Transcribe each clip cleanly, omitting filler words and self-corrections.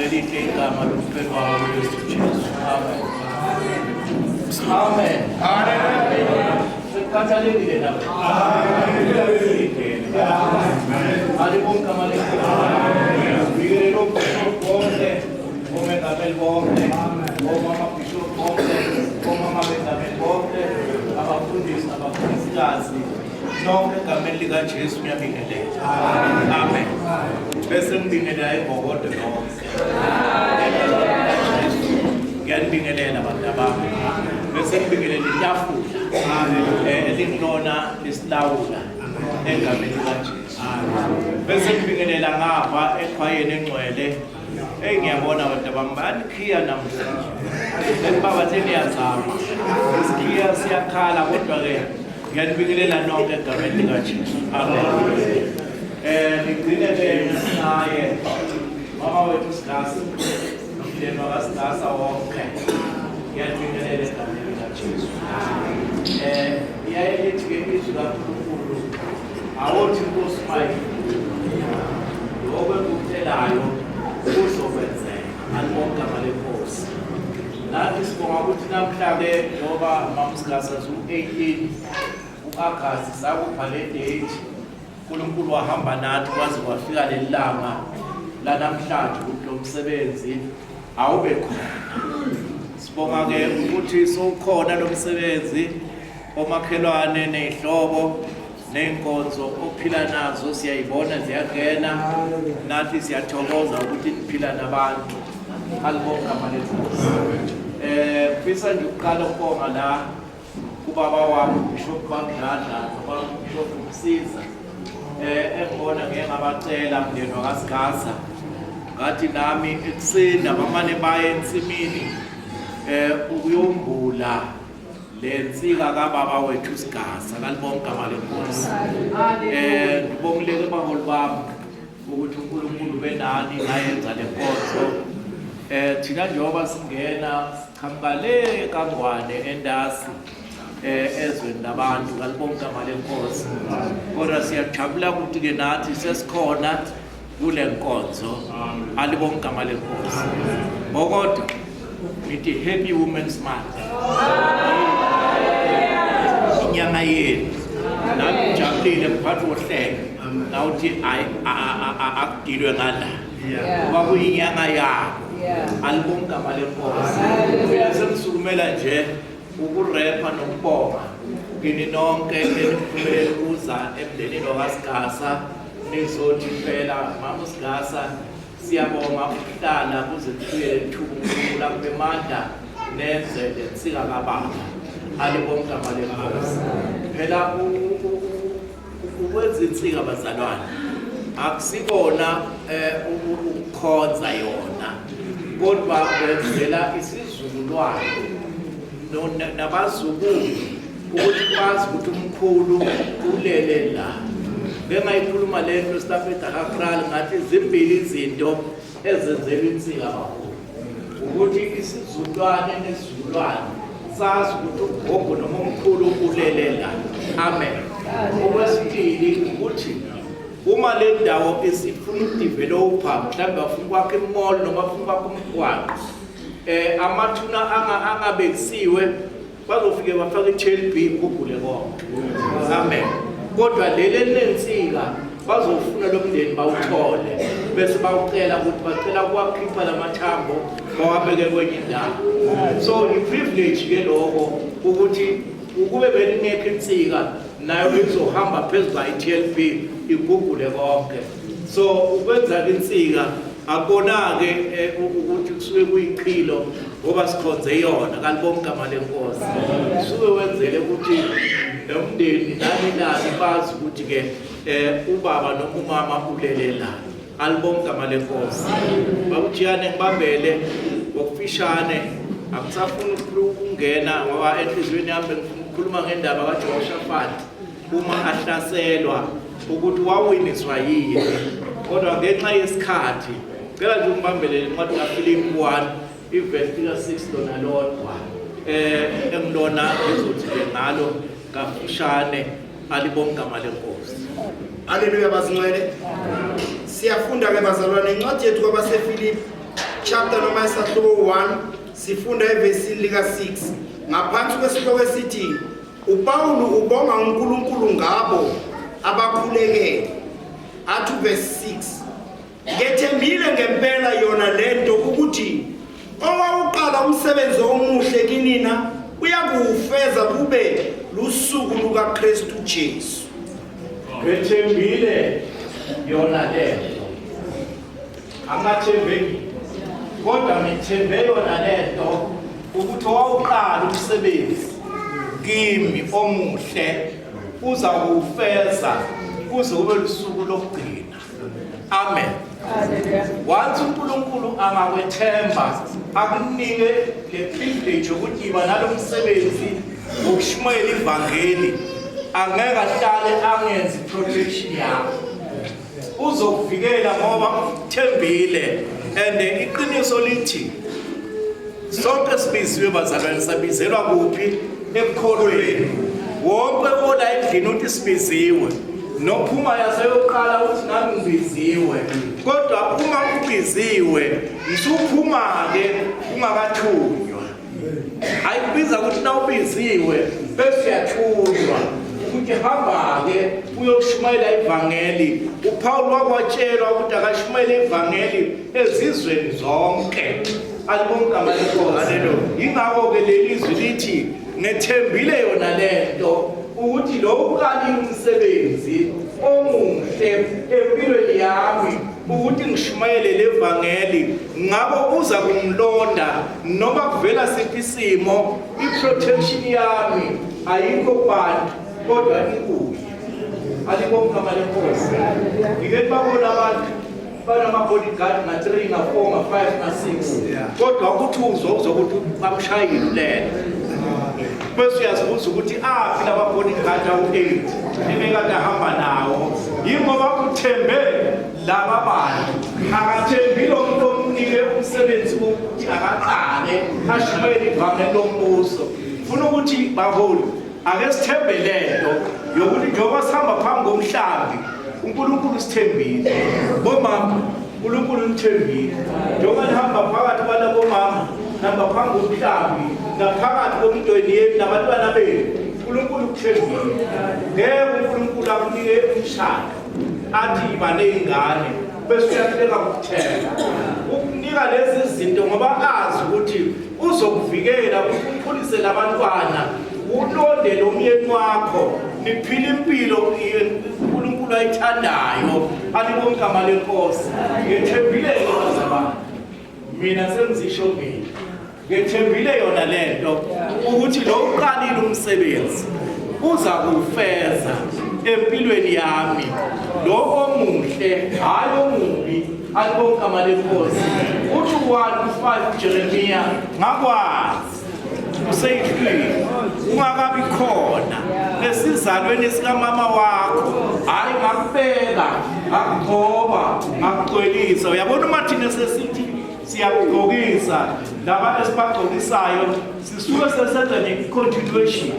Ngelihle igama lomfeli wawo Kristu Jesu. Amen. Amen. Hallelujah. Sekukhathalekile nabo. Amen. Alibonke amalenkosi. Bikelela obishop bonke, omengameli bonke, omama bishop bonke, omama bengameli bonke, abafundisi nabafundisikazi. Nonke egameni likaJesu ngiyabingelela. Amen. Bese ngibingelela imbokodo yonke. Ngiyanibingelela bantu abami. Bese ngibingelela itafula elingilona lisilawula egameni likaJesu. Bese ngibingelela ngapha ekhwayeni engcwele. Hey ngiyabona bantu abami bayanikhiya namhlanje. Baba seniyazama. Isikhiya siyakhala kodwa ke Ngiyanibingelela nonke egameni likaJesu. Amen. Ngigcine ke naye mama wethu Sigasa nomndeni wakaSigasa wonke. Ngiyanibingelela egameni likaJesu. Iyaye lithi ke izwi kaNkulunkulu awuthi inkosi mayifuna. Lokho engikutshelayo kuzokwenzeka. Alibonke igama lenkosi. Nathi sibonga ukuthi namhla-ke njengoba mama Sigasa zu-18 u-Agasti sakupha le date uNkulunkulu wahamba nathi kwaze kwafika leli langa lanamhlanje ukuthi lo msebenzi awube khona. Sibonga-ke ukuthi sowukhona lo msebenzi omakhelwane ney'hlobo ney'nkonzo ophila nazo siyayibona ziyangena nathi siyathokoza ukuthi niphila nabantu alibonga igama lenkosi ngifisa nje ukuqala ukubonga la kubaba wami uBishop Bamdladla nobaba uBishop Msiza engibona ngeke ngabacela mndeni wakaSigaza ngathi nami ekuseni abamane baye ensimini ukuyombula Le nsika kababa wethu Sigasa kalibonga igama lenkosi. Ngibongileke baholi bami ukuthi uNkulunkulu benani ngayenza le nkonzo. Thina njengoba singena siqhamuka le kaNgwane endasi ezweni labantu kalibonga igama lenkosi. Kodwa siyajabula ukuthi ke nathi sesikhona kule nkonzo alibonga igama lenkosi ngokodwa ngithi happy women's month inyanga yenu nami ngijabulile mphathi wohlelo nawuthi akudilwe ngala ngoba kuyinyanga yabo alibonga igama lenkosi mina sengisukumela nje ukurepha nokubonga kini nonke eniphumelele ukuza emndenini wakaSigasa nizothi impela mama uSigasa siyabonga ukuhlala kuze kufike lethuba uNkulunkulu akuphe amandla nenze le nsika kababa alibonga igama lenkosi phela ukwenza insika bazalwane akusikona ukukhonza yona kodwa wenzela isizukulwane nabazukulu ukuthi bazi ukuthi umkhulu ulele la bengayikhuluma le nto silapha edakakral ngathi zimbili izinto ezenzelwa insika kakhulu ukuthi isizukulwane nesizukulwane sazi ukuthi ugogo noma umkhulu ulele la amen okwesibili ukuthi uma le ndawo isifuna ukudevelopa mhlawumbe bafuna ukwakha imall noma bafuna ukwakha umgwaqo amathuna angabekisiwe bazofike bafake i-TLB gugule konke amen kodwa leli elinensika bazofuna lo mndeni bawuthole bese bawucela ukuthi bacela ukuwakhipha lamathambo bawabeke kwenye indawo so i-privilege ke lokho ukuthi ukube belingekho insika nayo izohamba phezu kwa-TLB igugule konke so ukwenza insika akubona-ke ukuthi kusuke kuyichilo ngoba sikhonze yona kalibonga igama lenkosi suke wenzele ukuthi nomndeni nani nani bazi ukuthi-ke ubaba noma umama ulele la alibonga igama lenkosi babujiyane ngibambele ngokufishane angisafuni ukungena ngoba enhliziyweni yami bengifuna ukukhuluma ngendaba kaJehoshafati uma ahlaselwa ukuthi wawiniswa yini kodwa ngenxa yesikhathi cela nje ungibambele incwadi kaFilipi 1 ivesi ka-6 lona lodwa engilona ngizothi ke ngalo kafushane alibonga igama lenkosi. Haleluya bazingcwele. Siyafunda ke bazalwane incwadi yethu kwabaseFilipi Chapter noma isahluko 1, sifunda evesini lika 6 ngaphansi kwesihloko esithi uPawulu ubonga uNkulunkulu ngabo abakhulekele. Athi verse 6, ngethembile ngempela yona lento ukuthi owawuqala umsebenzi omuhle kinina uyakuwufeza kube lusuku lukaKristu Jesu. Ngethembile yona lento, angathembeki kodwa ngithembe yona lento ukuthi owawuqala umsebenzi kimi omuhle uza kuwufeza kuze kube lusuku lokugcina. Amen. Once uNkulunkulu angakwethemba akunike le privilege yokuthi iba nalomsebenzi wokushumayela ivangeli, angeke ahlale angenzi protection yakho, uzokuvikela ngoba uthembile. And iqiniso lithi sonke sibiziwe bazalwane, sabizelwa kuphi? Ekukholweni. Wonke ola endlini uthi sibiziwe, nophuma yaseyoqala uthi nami ngibiziwe. Kodwa uma ubiziwe usuphuma-ke ungakathunywa. Ayikubiza ukuthi nawubiziwe bese uyathunywa ukuthi hamba-ke uyoshumayela ivangeli. UPaul wakwatshelwa ukuthi akashumayele ivangeli ezizweni zonke. Alibonke igama lenkosi. Yingakho-ke leli zwi lithi ngethembile yona lento ukuthi lo uqalile umsebenzi omuhle empilweni yami ukuthi ngishumayele levangeli, ngakho uza kungilonda noma kuvela siphi isimo. I-protection yami ayikho kubantu kodwa ikuye. Alibonke igama lenkosi. Ngike babona abantu banama-bodyguard nga-3, nga-4, nga-5, nga-6, kodwa ukuthi uzwa uzokuthi bamshayile ulele, bese uyazibuza ukuthi aphi laba bodyguard awu-8 ebekade ahamba nawo. Yingoba uthembe laba bantu, akathembi lo muntu omnike umsebenzi wokuthi akaqale ashumayele ivangeli lombuso. Funa ukuthi baholi, ake sithembe lento yokuthi njengoba sihamba phambi komhlambi, uNkulunkulu sithembile. Bomama, uNkulunkulu unithembile. Njengoba nihamba phakathi kwalabo mama, nihamba phambi komhlambi naphakathi komndeni yenu nabantwana benu, uNkulunkulu ukuthembile. Ngeke uNkulunkulu akunike umshado athi yiba ney'ngane bese uyahluleka ukuthemba. Ukunika lezi zinto ngoba azi ukuthi uzokuvikela ukuthi ukhulise labantwana, ulonde lo myeni wakho, niphile impilo uNkulunkulu ayithandayo. Alibonke igama lenkosi. Ngethembile bazalwane, mina sengizisho mina ngethembile yona lento ukuthi lo uqalile umsebenzi uza kuwufeza empilweni yami, lo omuhle hayi omubi. Alibonke igama lenkosi. Uthi 1:5 Jeremiya, ngakwazi useyihlwile ungakabi khona esizalweni sikamama wakho, hhayi ngakubeka, ngakugcoba, ngakugcwelisa. Uyabona uma thina sesithi siyakugqokisa laba esibagqokisayo, sisuke sesenza ne-continuation,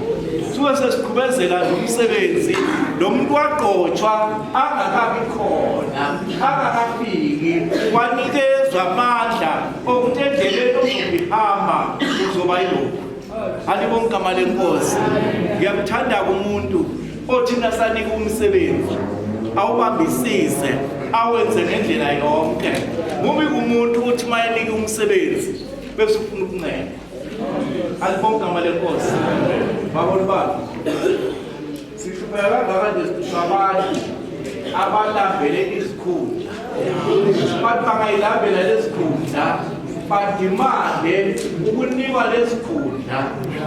suke sesiqhubezela nje umsebenzi. Lo muntu wagqotshwa angakabi khona, angakafiki, wanikezwa amandla okuthi endleleni ozoyihamba uzoba yilokhu. Alibonke igama lenkosi. Ngiyamthanda kumuntu othina sanika umsebenzi awubambisise awenze ngendlela yonke. Mubi kumuntu uthi mayenika umsebenzi bese ufuna ukunceda. Alibonke igama lenkosi. Babona baba, sihlupheka kangaka nje, sihlushwa abantu abalambele izikhundla. Bathi bangayilambela lezikhundla, badimande ukunikwa lesikhundla,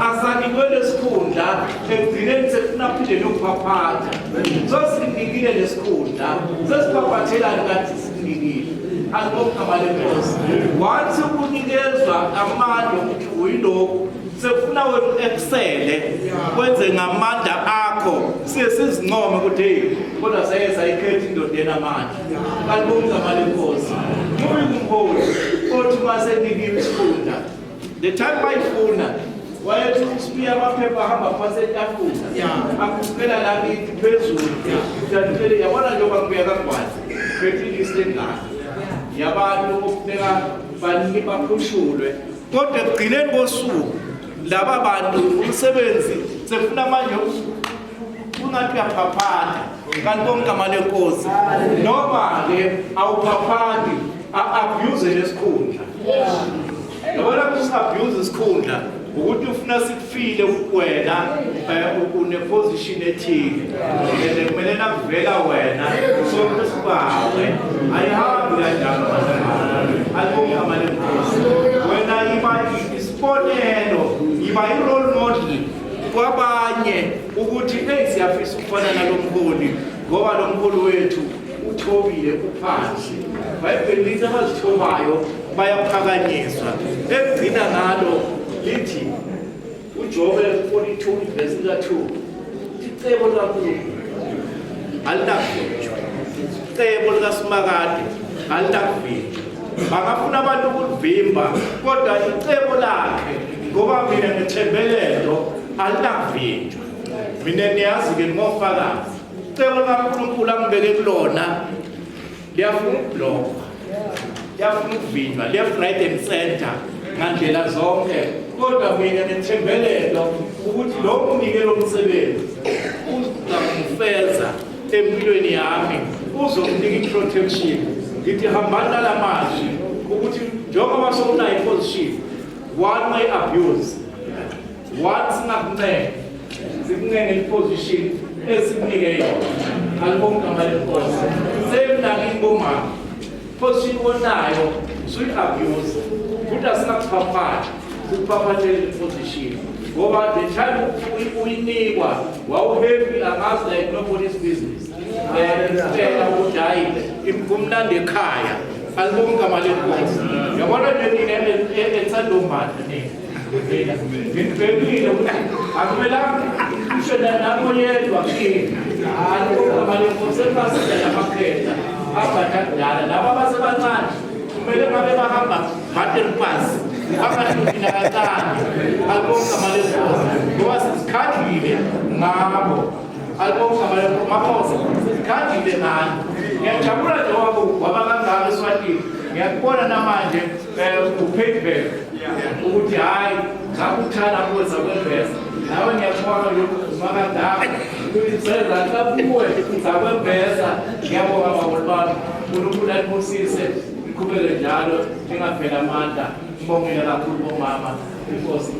asanikwe lesikhundla, ekugcineni sefuna phinde nokuphaphatha. Sosinikile lesikhundla, sesiphaphathelani kanti sinikile? Alibonke igama lenkosi. Once ukunikezwa amandla ukuthi uyilokhu, sefuna wena u-excele, kwenze ngamandla akho, siye sizincome ukuthi hey, kodwa saye sayikhetha indoda enamandla. Alibonke igama lenkosi. Mubi kumholi othi uma senikiwe isikhundla, the time bayifuna wayethi usibiya amaphepha ahamba phansi etafula, akhuphela la kithi phezulu. Siyacela, yabona njengoba ngibuya kagwazi phethe ilist engaka yabantu okufuneka Baphushulwe, kodwa ekugcineni kosuku laba bantu umsebenzi sefuna manje ungathi uyaphaphatha, kanti bonke amale nkosi noma-ke awuphaphathi, a-abuse lesikhundla. Yabona, kusi-abuse isikhundla ukuthi ufuna sikufile ukuthi wena une-position ethile and kumele nakuvela wena sonke sibawe. Ayihambi kanjalo, bazalwane. Alibonke amale nkosi. Wena iba isibonelo, yiba i-role model kwabanye ukuthi eyi, siyafisa ukufana nalo mholi ngoba lo mholi wethu uthobile, uphansi. Bhayibheli lithi abazithobayo bayaphakanyiswa. Ekugcina ngalo lithi uJobe 42 ivesi lika-2, icebo likaNkulunkulu alinakuvinjwa, icebo likaSimakade alinakuvinjwa. Bangafuna abantu ukulivimba, kodwa icebo lakhe, ngoba mina ngithembelelo, alinakuvinjwa. Mina niyazi-ke, ngofakazi, icebo likaNkulunkulu angibeke kulona liyafuna ukublockwa, liyafuna ukuvinjwa left, right and center ngandlela zonke, kodwa mina ngithembelelo ukuthi lo kunike lo msebenzi uzakufeza empilweni yami, uzokunika i-protection. Ngithi hambani nala mazwi ukuthi njengoba sowunayo i-position, one may abuse one, singakuncenge, sikuncenge i-position esikunike yona. Alibonke igama lenkosi. Same nakini bomama, position onayo usuyi-abuse futhi asingakuphaphathi, sikuphaphathele i-position ngoba the time uyinikwa wawu-happy, angazi, like nobody's business. Sicela ukuthi hhayi, kumnandi ekhaya. Alibonke igama lenkosi. Yabona nje nina enisandombandla nina, ngibhekile ukuthi akumelanga ngisho nami yedwa kini. Alibonke igama lenkosi. Sebasiza lamakhetha abhatha kudala, laba abasebancane kumele ngabe bahamba button pass, bangahluphi nakancane. Alibonke igama lenkosi, ngoba sizikhandlile ngabo. Alibonke igama lenkosi. Makhosi, sizikhandlile ngani. Ngiyajabula nje wabo waba kangaka eSwatini. Ngiyakubona namanje upayback ukuthi hhayi, ngakuthanda kuwe, sakwembesa nawe. Ngiyakubona lokhu uma kangaka ukuthi seza kuwe, sakwembesa. Ngiyabonga baholi bami. uNkulunkulu anibusise, niqhubeke njalo, ningapheli amandla. Ngibongile kakhulu bomama. Inkosi.